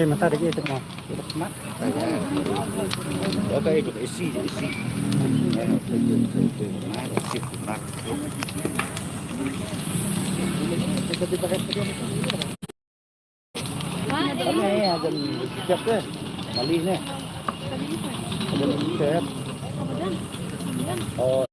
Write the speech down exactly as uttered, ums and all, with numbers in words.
Mata da ke ito mo. Mat. Ito ito isi isi. Ano eh, agan siap eh. Mali na. Agan siap. Oh.